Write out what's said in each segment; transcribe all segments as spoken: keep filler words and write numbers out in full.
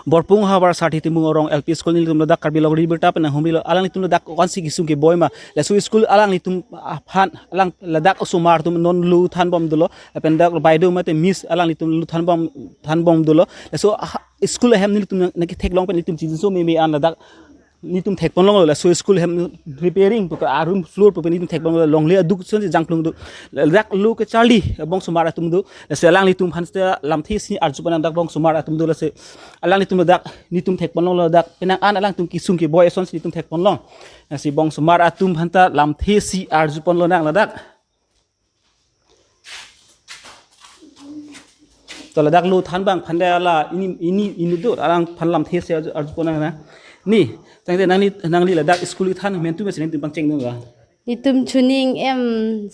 Borpung havar Sarthe Timung arong L P School nelitum ladak Karbi Longri Birta pen nanghumrilo, alanglitum ladak konsi kesung keboi ma. Laso school alanglitum aphan alang ladak osomar atum non lo thanbom dolo. Lapen dak baideo mate miss alanglitum lo thanbom thanbom dolo. Laso ah, school ahem nelitum nang, nangketheklong pen nelitum chijinso meme an ladak nelitum thekponlonglo, laso school hem repairing pu ke a room floor pu pen nelitum thekponlonglo, longle aduk ason si jangklung do. Ladak lo kacharli bong osomar atum do. Lasi alanglitum aphan seta lamthe si arjupon nang dak bong osomar atum do. Lasi alanglitum ladak nelitum thekponlonglo, dak penang an alangtum kesung keboi ason si nelitum thekponlong. Lasi bong osomar atum aphanta lamthe si arjupon lonang ladak. To ladak lo than abang aphan de la ini ini ini do, alangphan lamthe si arju, arjupon nang na. Ni, tangte nangli nangli ladak school than mentu mesen nelitum pangcheng nang la. Nelitum chuning em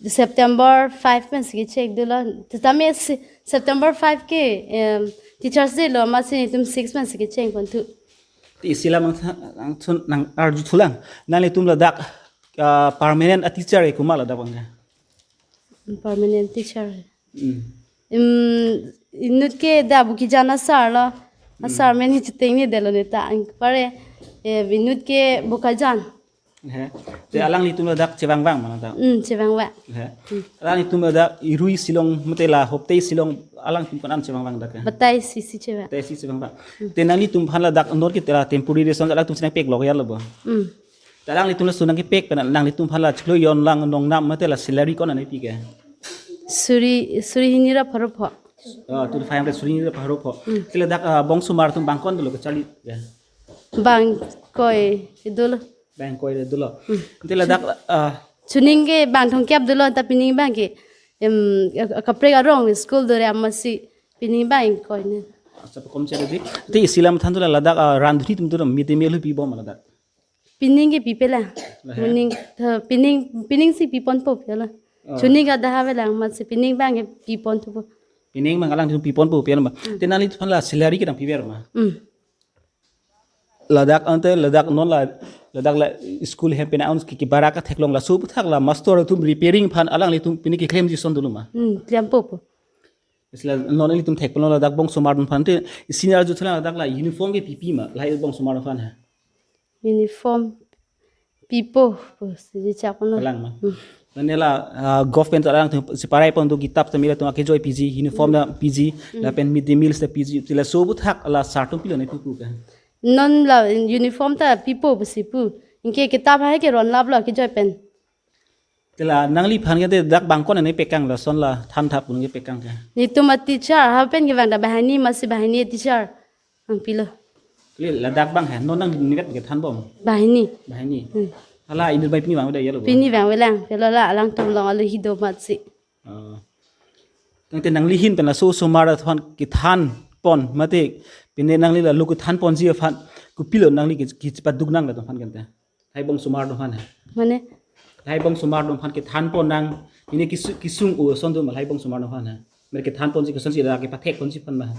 September five pen si kecheng dolo. Tame si-, September five ke em Teachers' Day lo, amatsi nelitum six pen si kechengpon thu. Te isi alam nang tha-, nang thun nang arjuthulang. Nanglitum ladak ah, permanent a teacher ke komat ladak abang ke? Permanent teacher. Hmm. Em, inut ke dak Bokajan asar lo. Asar men hi chiteng ni delo ne ta. Anpar, eh, inut ke Bokajan. He. Te alanglitum ladak chevangvang ma ladak? Hmm, chevangvang. He. Alanglitum ladak irui silong mate la hoptei silong alangtum ko-an chevangvang dak ke? Batai isi si chevang. Batai isi chevangvang. Te nanglitum aphan ladak non ke te la temporary ason alangtum si nangpek lok ya lo bo? Hmm. Te alanglitum laso nangkepek pen nanglitum aphan la chiklo jon lang nongnam mate la salary ko-an nangpi ke? Suri, suri hini ra pharo pho. Ah, twenty five hundred suri hini ra pharo pho. Hmm. Te ladak ah, bong osomar atum bang ko-an dolo kacharli ya? Bang ingkoi dolo. Bang ingkoi dolo. Hmm. Te ladak ah, chuning ke bang thomkep dolo, ta pining abang ke em kaprek arong school dore, amatsi pining bang ingkoi ne. Acha pakom che di. Te isi alam than tu la ladak ah, randhuri atum tu mid day meal pibom ma ladak? Pining ke pipe lang. Lahe? Pining, eh, pining, pining si piponpo pia la. Oh. Chuning ke dak ave lang, amatsi pining abang ke pipon thupo. Pining abang alangtum piponpo pia ma. Hmm. Te nanglitum aphan la salary ke nangpiver ma? Hmm. Ladak ante ladak non la ladak la school hem pen ansi ke, kebarak ketheklong, laso aphuthak la master atum repairing aphan alanglitum pine keklemji ason dolo ma? Hmm, klempo po. Isi la non nelitum thekponlo ladak bong osomar atum aphan te isi arjuthulang ladak la uniform ke pipe ma lahai bong osomar atum aphan ha? Uniform pipo, po si chak ponlo. Kalang ma. Hmm. Mane la ah, government alangtum si parai pon do, kitab ta mila tum akejoi piji, uniform ta piji, lapen mid day meals ta piji, te laso aphuthak la sar atum pilo nangpipo ke? Non la uniform ta pipo pusi pu. Anke kitab hai ke ron lap lo akejoi pen. Te la nangliphan ke te dak bang ko-an nangpekang, lason la than thap nangpekang ke? Nelitum a teacher ha pen kevang dak banghini, amatsi banghini teacher nangpilo. Kali ladak bang he, non nangli vet kethanbom? Banghini. Banghini. Hmm. Hala inut abang pini vangve dak ya lo bo? Pini vangve lang, pilo la alangtum along alohi do amatsi. Oh. Tangte nangli ahin pen laso osomar atum aphan kethanpon mate pine nangli la lo kethanponji aphan kopilo nangli ke, kechepaduk nang latum aphan kente? Lahai bong osomar atum aphan ha? Mane? Lahai bong osomar atum aphan kethanpon nang, pine kesu-, kesung o ason atum lahai bong osomar atum aphan ha? Mere kethanponji kosonsi la kepathekponji aphan ma ha?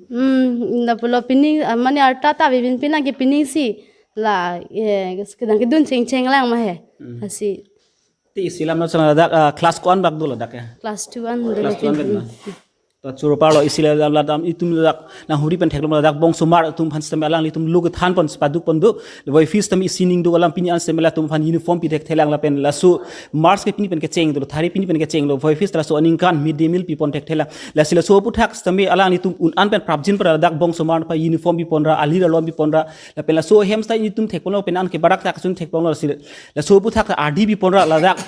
Hmm, lapulo pining, ah, mane arta ta bibin pinang ke pining si la, eh, kedang kedun chengcheng lang ma he. Hmm. Lasi. Te isi alam nang chang ladak, ah, class ko-an bak do ladak ya? Class two an dolo. Class two an bak ma? Hmm. To choro parlo isi la ladak itum ladak nanghumri pen theklong ladak bong osomar atum aphan sitame alanglitum lo kethanpon chepadukpon do. Levoi fees tame isi ning do alam pini an sitame latum aphan uniform pi thekthelang lapen laso March ke pini pen kecheng dolo, thari pini pen kecheng lo, levoi fees ta laso aningkan mid day meal pipon thekthelang. Lasi laso aphuthak sitame alanglitum un an pen prapjin pra ladak bong osomar aphan uniform piponra, alir alon piponra, lapen laso ahem sita ilitum thekponlo, penang an kebarak ta ason thekponlo, lasi laso aphuthak ta ardi piponra ladak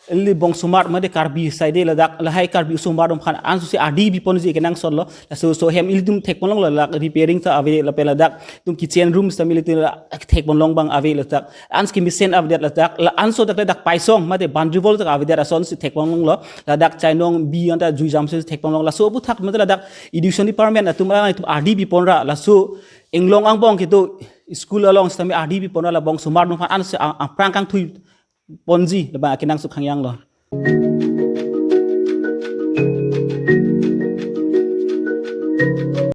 ili bong osomar mate Karbi side ladak lahai Karbi osomar atum aphan ansi ardi piponji kenangsot lo. Laso, laso ahem ilitum thekponlonglo, ladak repairing ta ave lapen ladak itum kitchen room sitame ilitum la thekponlong abang ave ladak. Ansi kemesen avedet ladak, la anso dak ladak paisong mate boundary wall ta avedet asonsi thekponlonglo. Ladak chainong bi anta juijam si thekponlong. Laso aphuthak mate ladak education department atum alanglitum ardi piponra, laso inglong angbong kedo school along sitame ardi piponra, la bong osomar atum aphan ansi a-, aphrang kangthui ponji labang akenangsot khangjang lo.